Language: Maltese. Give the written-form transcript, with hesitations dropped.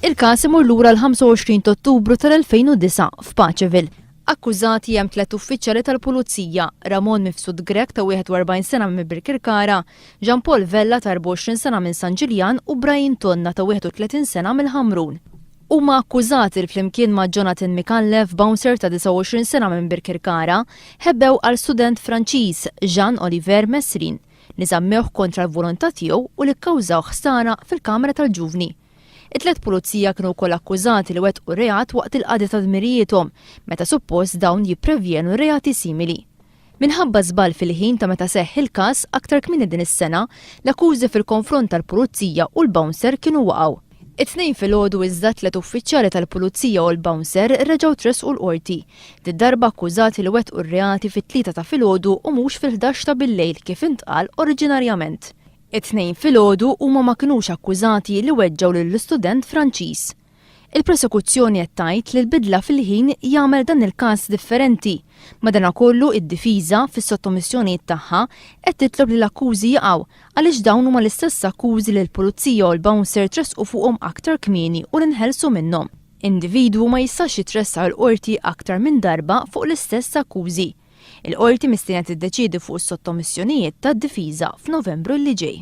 Il-każ imur lura l-25 ta' Ottubru tal-2009 f'Paceville. Akkużati hemm tliet uffiċjali tal-Pulizija, Ramon Mifsud Grech ta' 41 sena minn Birkirkara, Jean Paul Vella ta' 24 sena minn San Ġiljan u Brian Tonna ta' 31 sena mill-Ħamrun. Huma akkużati li flimkien ma' Jonathan Micallef, bouncer ta' 29 sena minn Birkirkara, ħebbew għal student Franċiż, Jean Oliver Mesrin, li żammewh kontra l-volontà tiegħu u li kkawżaw ħsara fil-kamra tal-ġuvni. It-tliet pulizija kienu wkoll akkużati li wettqu reat waqt il-qadi ta' dmirijiethom, meta suppost dawn jipprevjenu reati simili. Minħabba żball fil-ħin ta' meta seħħ il-każ aktar kmieni din is-sena, l-akkużi fil-konfront tal-pulizija u l-bouncer kienu waqgħu. It-Tnejn filgħodu iżda tliet uffiċjali tal-pulizija u l-bouncer reġgħu tressqu l-Qorti, did-darba akkużati li wettqu r-reati fit-tlieta ta' filgħodu u mhux fil-ħdax ta' billejl kif intqal oriġinarjament. It-Tnejn filgħodu huma ma kinux akkużati li weġġgħu lill-istudent Franċiż. Il-prosekuzzjoni qed tgħid li l-bidla fil-ħin jagħmel dan il-każ differenti. Madanakollu id-difiża, fis-sottomissjonijiet tagħha, qed titlob li l-akkużi jaqgħu għaliex dawn huma l-istess akkużi li l-pulizija u l-bouncer tressqu fuqhom aktar kmieni u li nħelsu minnhom. Individwu ma jistax jitressaq il-qorti aktar minn darba fuq l-istess akkużi. Il-Qorti mistennija tiddeċiedi fuq is-sottomissjonijiet tad-difiża f'Novembru li ġej.